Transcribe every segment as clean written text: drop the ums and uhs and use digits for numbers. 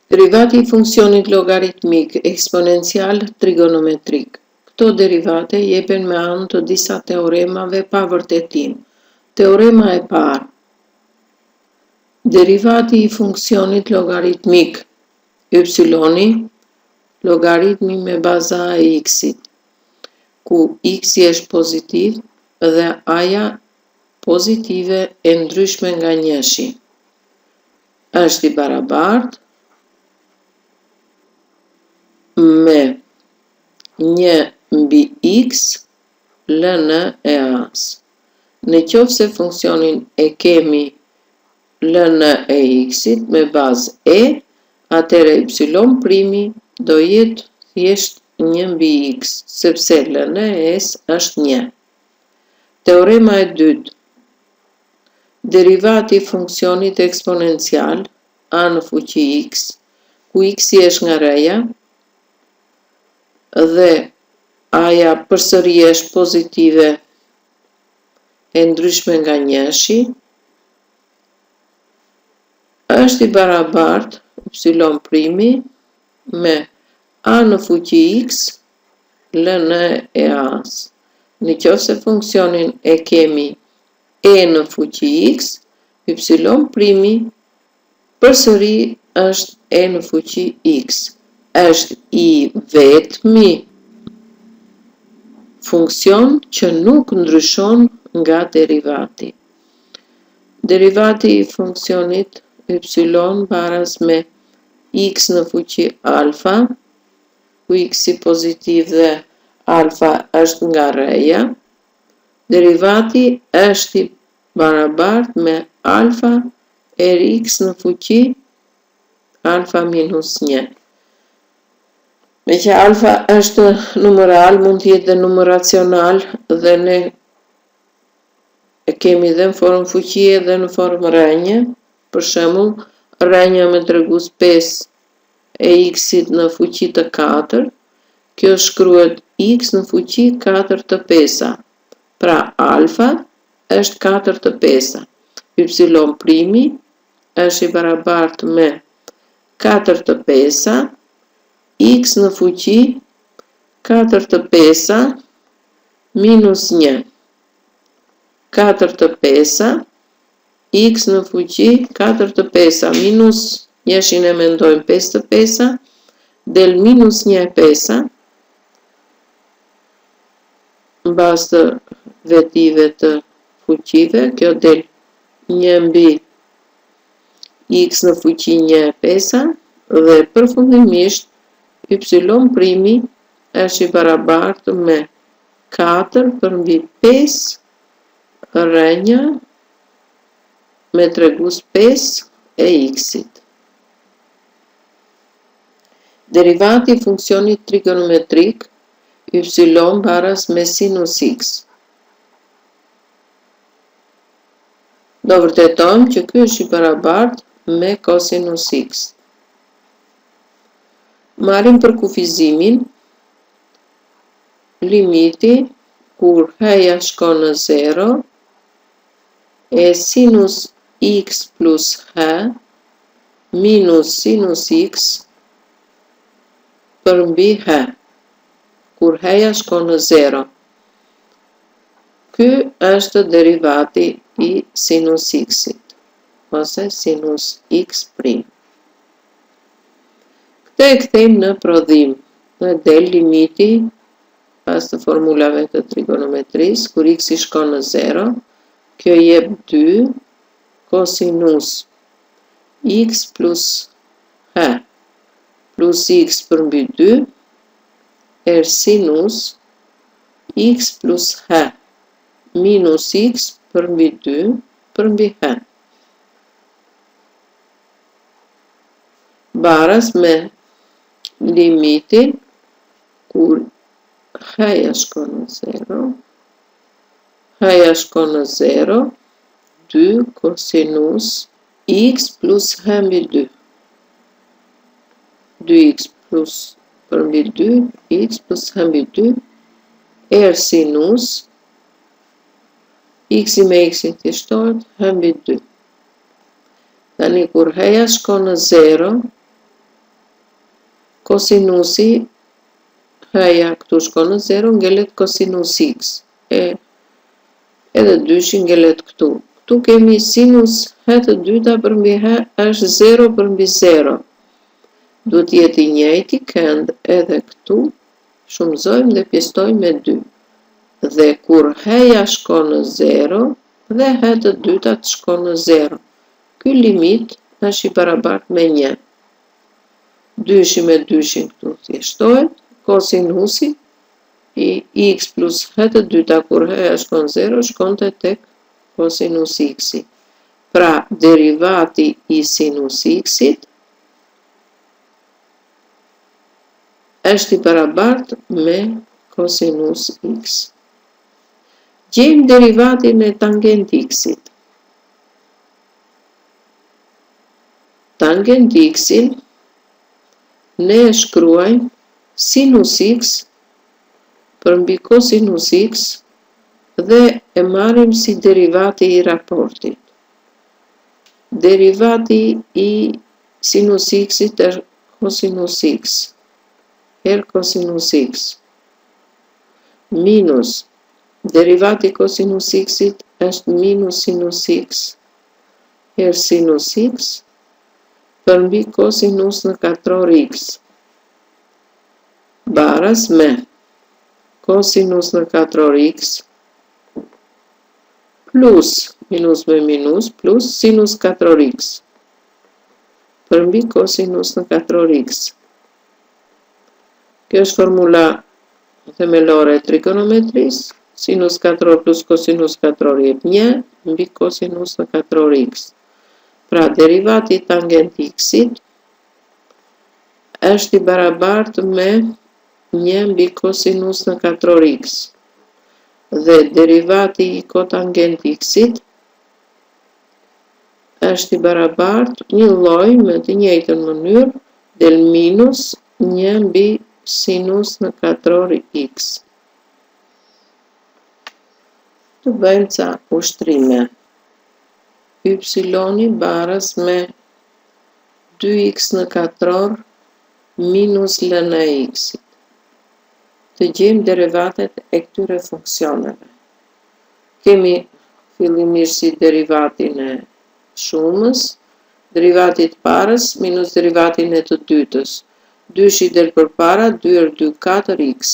Derivati i funksionit logaritmik eksponencial trigonometrik. Këto derivate jepen me anë të disa teoremave pa vërtetim. Teorema e parë. Derivati i funksionit logaritmik y logaritmi me bazë a e x-it, ku x-i është pozitiv dhe a-ja pozitive e ndryshme nga njëshi. Është i barabartë me 1 mbi x ln e a-s. Në qoftë se funksionin e kemi ln e x-it me bazë e, atëherë y primi do jetë thjesht 1 mbi x, sepse ln e e-s është 1. Teorema e dytë. Derivati i funksionit eksponencial a në fuqi x, ku x-i është nga r-ja dhe a-ja përsëri është pozitive e ndryshme nga njëshi, është i barabartë y primi me a në fuqi x ln e a-s. Në qoftë se funksionin e kemi e në fuqi x, y primi përsëri është e në fuqi x. Është i vetmi funksion që nuk ndryshon nga derivati. Derivati i funksionit y baras me x në fuqi alfa, ku x-i pozitiv dhe alfa është nga r-ja, derivati është i barabartë me alfa herë x në fuqi alfa minus 1. Meqë alfa është numër real, mund të jetë dhe numër racional dhe ne e kemi dhe në formë fuqie dhe në formë rrënje. Për shembull, rrënja me tregues 5 e x-it në fuqi të 4, kjo shkruhet x në fuqi 4 të 5-a. Pra alfa është 4 të 5-a. Y primi është i barabartë me 4 të 5-a, x në fuqi 4 të 5-a minus 1. 4 të 5-a, x në fuqi 4 të 5-a minus njëshin e mendojmë 5 të 5-a, del minus 1 e 5-a, në bazë të vetive të fuqive, kjo del 1 mbi x në fuqi 1 e 5-a, dhe përfundimisht y primi është i barabartë me 4 përmbi 5 rrënja me tregues 5 e x-it. Derivati i funksionit trigonometrik y baras me sinus x. Do vërtetojmë që ky është i barabartë me kosinus x. Marrim përkufizimin limiti kur h-ja shkon në 0 e sinus x plus h minus sinus x përmbi h, kur h-ja shkon në 0. Ky është derivati i sinus x-it, ose sinus x prim. Këtë e kthejmë në prodhim dhe del limiti pas të formulave të trigonometrisë, kur x-i shkon në 0, kjo jep 2 kosinus x plus h plus x përmbi 2 herë sinus x plus h minus x përmbi 2 përmbi h. Baras me limitin kur h-ja shkon në 0, h-ja shkon në 0, 2 kosinus x plus h mbi 2. 2x plus përmbi 2, x plus h mbi 2, herë sinus, x-i me x-in thjeshtohet, h mbi 2. Tani kur h-ja shkon në 0, Kosinusi h-ja këtu shkon në 0, ngelet kosinus x. E edhe dyshi ngelet këtu. Këtu kemi sinus h të dyta përmbi h është 0 përmbi 0. Duhet të jetë i njëjti kënd edhe këtu, shumëzojmë dhe pjesëtojmë me 2. Dhe kur h-ja shkon në 0 dhe h të dytat shkon në 0. Ky limit është i barabartë me 1. Dyshi me dyshin këtu thjeshtohet, kosinusi i x plus h të dyta kur h-ja shkon 0 shkonte tek kosinus x-i. Pra, derivati i sinus x-it është i barabartë me kosinus x. Gjejmë derivatin e tangent x-it. Tangent x-in ne e shkruajmë sinus x përmbi kosinus x dhe e marrim si derivati i raportit. Derivati i sinus x-it është kosinus x herë kosinus x minus derivati i kosinus x-it është minus sinus x herë sinus x përmbi kosinus në katror x baras me kosinus në katror x plus minus me minus plus sinus katror x përmbi kosinus në katror x. Kjo është formula themelore e trigonometrisë. Sinus katror plus kosinus katror jep 1 mbi kosinus në katror x. Pra derivati i tangent x-it është i barabartë me 1 mbi kosinus në katror x. Dhe derivati i kotangent x-it është i barabartë një lloj me të njëjtën mënyrë del minus 1 mbi sinus në katror x. Të bëjmë ca ushtrime. Y baras me 2x në katror minus ln e x-it. Të gjejmë derivatet e këtyre funksioneve. Kemi fillimisht si derivatin e shumës, derivati të parës minus derivatin e të dytës. Dyshi del përpara, 2 herë 2, 4x,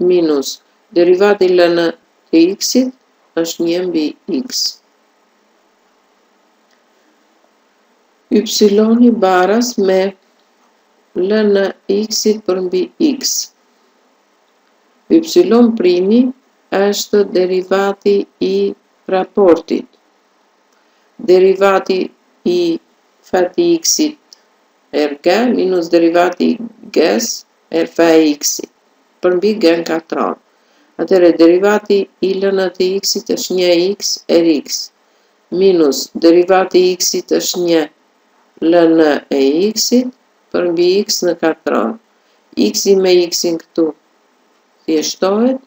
minus derivati ln të x-it është 1 mbi x. Y baras me ln x-it përmbi x. Y primi është derivati i raportit. Derivati i f të x-it herë g minus derivati i g-s herë f e x-it përmbi g në katror. Atëherë derivati i ln të x-it është 1x herë x minus derivati i x-it është 1 ln e x-it përmbi x në katror. X-i me x-in këtu thjeshtohet,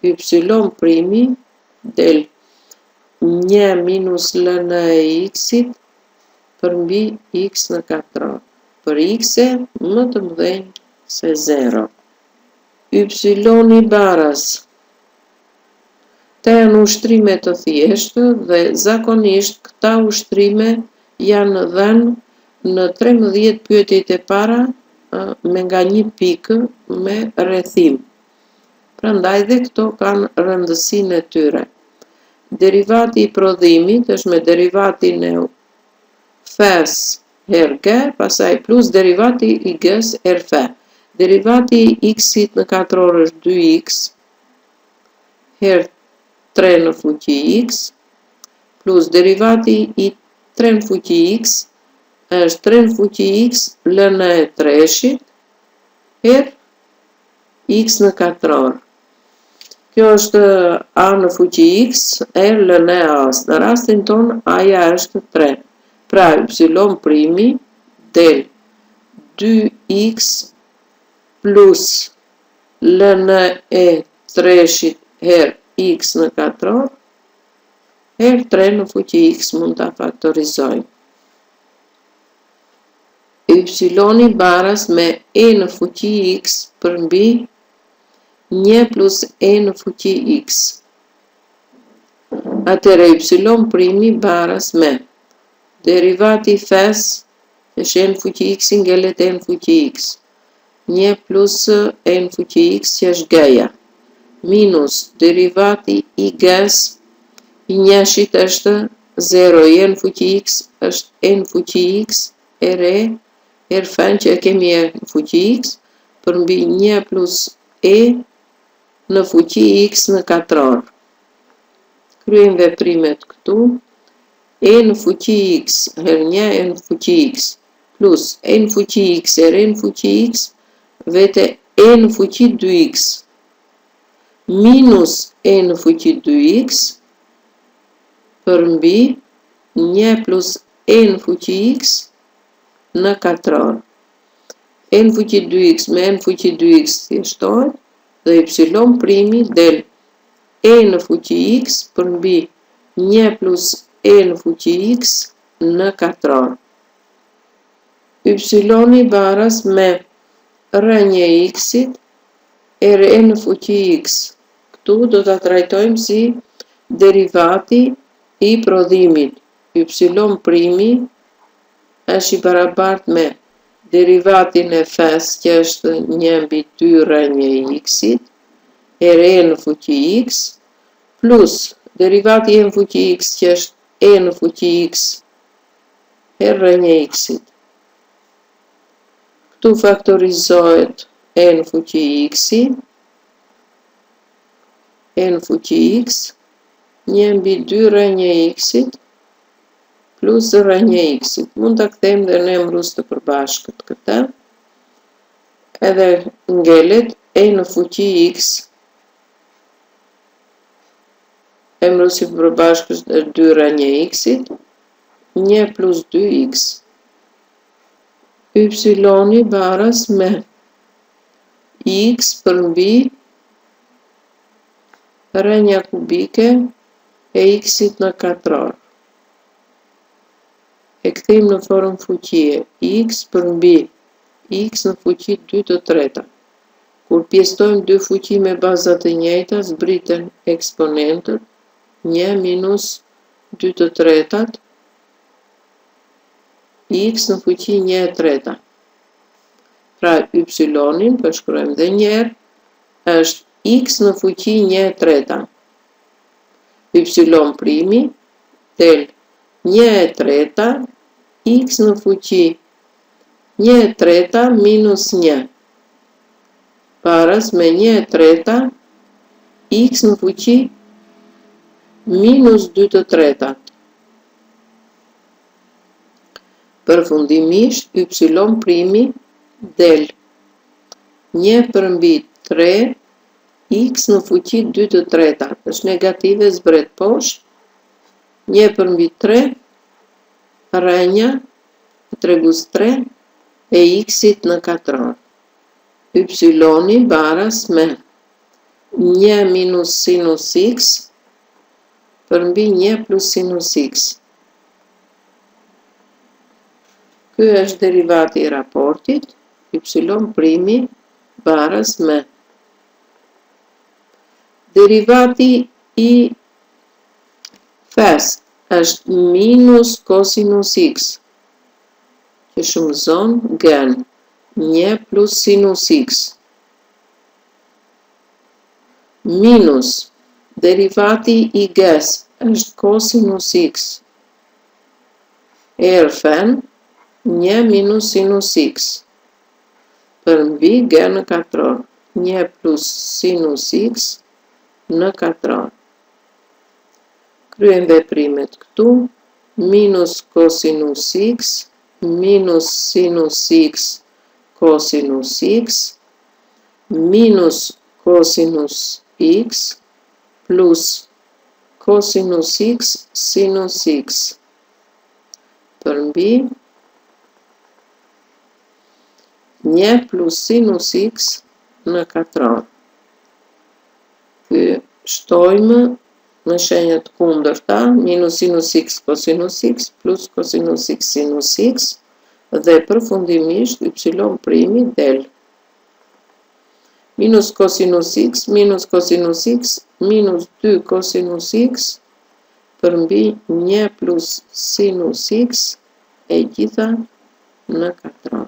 y primi del 1 minus ln e x-it përmbi x në katror, për x-e më të mëdhenj se 0. Y baras. Këta janë ushtrime të thjeshtë dhe zakonisht këta ushtrime janë dhënë në 13 pyetjet e para me nga një pikë me rrethim. Prandaj dhe këto kanë rëndësinë e tyre. Derivati i prodhimit është me derivatin e f-s herë g, pastaj plus derivati i g-s herë f. Derivati i x-it në katror është 2x herë 3 në fuqi x plus derivati i 3 në fuqi x është 3 në fuqi x ln e treshit herë x në katror. Kjo është a në fuqi x herë ln e a-s. Në rastin ton a-ja është 3. Pra y primi del 2x plus ln e treshit herë x në katror herë 3 në fuqi x mund ta faktorizojmë. Y baras me e në fuqi x përmbi 1 plus e në fuqi x. Atëherë y primi baras me derivati i f-së, që është e në fuqi x ngelet e në fuqi x. 1 plus e në fuqi x që është g-ja. Minus derivati i g-së i njëshit është 0 i e në fuqi x është e në fuqi x herë e herë f-në që e kemi e në fuqi x përmbi 1 plus e në fuqi x në katror. Kryejmë veprimet këtu. E në fuqi x herë 1 e në fuqi x plus e në fuqi x herë e në fuqi x vete e në fuqi 2x minus e në fuqi 2x përmbi 1 plus e në fuqi x në katror. E në fuqi 2x me e në fuqi 2x thjeshtohet dhe y primi del e në fuqi x përmbi 1 plus e në fuqi x në katror. Y baras me rrënjë e x-it herë e në fuqi x. Këtu do ta trajtojmë si derivati i prodhimit. Y primi është i barabartë me derivatin e f-së që është 1 mbi 2 rrënjë e x-it herë e në fuqi x plus derivati e në fuqi x që është e në fuqi x herë rrënjë e x-it. Këtu faktorizohet e në fuqi x-i, e në fuqi x, 1 mbi 2 rrënjë e x-it plus rrënjë e x-it. Mund ta kthejmë dhe në emërues të përbashkët këtë. Edhe ngelet e në fuqi x emëruesi i përbashkët është 2 rrënjë e x-it, 1 plus 2x. Y baras me x përmbi rrënja kubike e x-it në katror. E kthejmë në formë fuqie, x përmbi x në fuqi 2 të treta. Kur pjesëtojmë dy fuqi me baza të njëjta, zbriten eksponentët, 1 minus 2 të tretat, x në fuqi 1 e treta. Pra y-in, po e shkruajmë dhe një herë, është x në fuqi 1 e treta. Y primi del 1 e treta x në fuqi 1 e treta minus 1 baras me 1 e treta x në fuqi minus 2 të tretat. Përfundimisht y primi del 1 përmbi 3 x në fuqi 2 të tretat. Është negative, zbret poshtë. 1 përmbi 3 rrënja tregues 3 e x-it në katror. Y baras me 1 minus sinus x përmbi 1 plus sinus x. Ky është derivati i raportit y primi baras me derivati i f-së është minus kosinus x, që shumëzon g-në, 1 plus sinus x, minus derivati i g-së është kosinus x, herë f-në, 1 minus sinus x, përmbi g në katror, 1 plus sinus x në katror. Kryejmë veprimet këtu, minus kosinus x, minus sinus x, kosinus x, minus kosinus x, plus kosinus x, sinus x, përmbi 1 plus sinus x në katror. Ky shtojmë në shenjë të kundërta, minus sinus x kosinus x plus kosinus x sinus x. Dhe përfundimisht y primi del minus kosinus x minus kosinus x minus 2 kosinus x përmbi 1 plus sinus x e gjitha në katror.